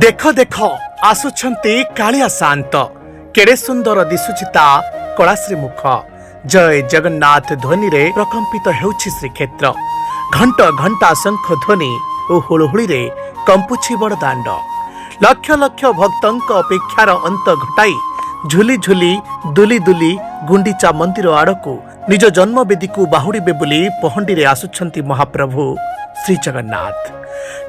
ଦେଖ ଦେଖ, ଆସୁଛନ୍ତି କାଳିଆ ସାଆନ୍ତ। କେଡ଼େ ସୁନ୍ଦର ଦିଶୁଛି ତା କଳାଶ୍ରୀ ମୁଖ। ଜୟ ଜଗନ୍ନାଥ ଧ୍ୱନିରେ ପ୍ରକମ୍ପିତ ହେଉଛି ଶ୍ରୀକ୍ଷେତ୍ର। ଘଣ୍ଟ, ଘଣ୍ଟା, ଶଙ୍ଖ ଧ୍ୱନି ଓ ହୁଳୁହୁଳିରେ କମ୍ପୁଛି ବଡ଼ଦାଣ୍ଡ। ଲକ୍ଷ ଲକ୍ଷ ଭକ୍ତଙ୍କ ଅପେକ୍ଷାର ଅନ୍ତ ଘଟାଇ ଝୁଲି ଝୁଲି, ଦୁଲି ଦୁଲି ଗୁଣ୍ଡିଚା ମନ୍ଦିର ଆଡ଼କୁ ନିଜ ଜନ୍ମବେଦୀକୁ ବାହୁଡ଼ିବେ ବୋଲି ପହଣ୍ଡିରେ ଆସୁଛନ୍ତି ମହାପ୍ରଭୁ ଶ୍ରୀଜଗନ୍ନାଥ।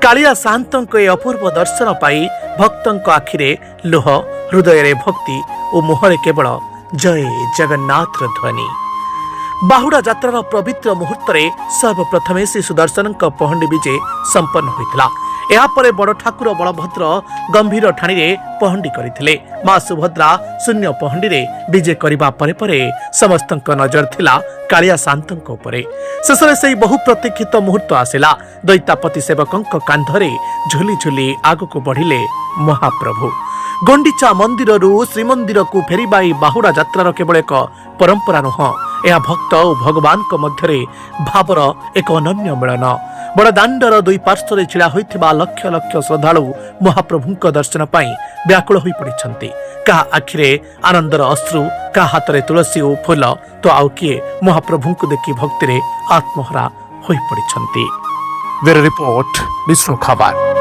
କାଳିଆ ସାଆନ୍ତଙ୍କ ଏ ଅପୂର୍ବ ଦର୍ଶନ ପାଇ ଭକ୍ତଙ୍କ ଆଖିରେ ଲୁହ, ହୃଦୟରେ ଭକ୍ତି ଓ ମୁହଁରେ କେବଳ ଜୟ ଜଗନ୍ନାଥର ଧ୍ୱନି। ବାହୁଡ଼ା ଯାତ୍ରାର ପବିତ୍ର ମୁହୂର୍ତ୍ତରେ ସର୍ବପ୍ରଥମେ ଶ୍ରୀ ସୁଦର୍ଶନଙ୍କ ପହଣ୍ଡି ବିଜେ ସମ୍ପନ୍ନ ହୋଇଥିଲା। ଏହାପରେ ବଡ଼ ଠାକୁର ବଳଭଦ୍ର ଗମ୍ଭୀର ଠାଣିରେ ପହଣ୍ଡି କରିଥିଲେ। ମା ସୁଭଦ୍ରା ଶୂନ୍ୟ ପହଣ୍ଡିରେ ବିଜେ କରିବା ପରେ ପରେ ସମସ୍ତଙ୍କ ନଜର ଥିଲା କାଳିଆ ସାଆନ୍ତଙ୍କ ଉପରେ। ଶେଷରେ ସେହି ବହୁ ପ୍ରତୀକ୍ଷିତ ମୁହୂର୍ତ୍ତ ଆସିଲା। ଦୈତାପତି ସେବକଙ୍କ କାନ୍ଧରେ ଝୁଲି ଝୁଲି ଆଗକୁ ବଢ଼ିଲେ ମହାପ୍ରଭୁ। ଗୁଣ୍ଡିଚା ମନ୍ଦିରରୁ ଶ୍ରୀମନ୍ଦିରକୁ ଫେରିବା ଏହି ବାହୁଡ଼ା ଯାତ୍ରାର କେବଳ ଏକ ପରମ୍ପରା ନୁହଁ, ଏହା ଭକ୍ତ ଓ ଭଗବାନଙ୍କ ମଧ୍ୟରେ ଭାବର ଏକ ଅନନ୍ୟ ମିଳନ। ବଡ଼ଦାଣ୍ଡର ଦୁଇ ପାର୍ଶ୍ୱରେ ଛିଡ଼ା ହୋଇଥିବା ଲକ୍ଷ ଲକ୍ଷ ଶ୍ରଦ୍ଧାଳୁ ମହାପ୍ରଭୁଙ୍କ ଦର୍ଶନ ପାଇଁ ବ୍ୟାକୁଳ ହୋଇପଡ଼ିଛନ୍ତି। କାହା ଆଖିରେ ଆନନ୍ଦର ଅଶ୍ରୁ, କାହା ହାତରେ ତୁଳସୀ ଓ ଫୁଲ ତ ଆଉ କିଏ ମହାପ୍ରଭୁଙ୍କୁ ଦେଖି ଭକ୍ତିରେ ଆତ୍ମହରା ହୋଇପଡ଼ିଛନ୍ତି। ବ୍ୟୁରୋ ରିପୋର୍ଟ, ବିଶ୍ୱ ଖବର।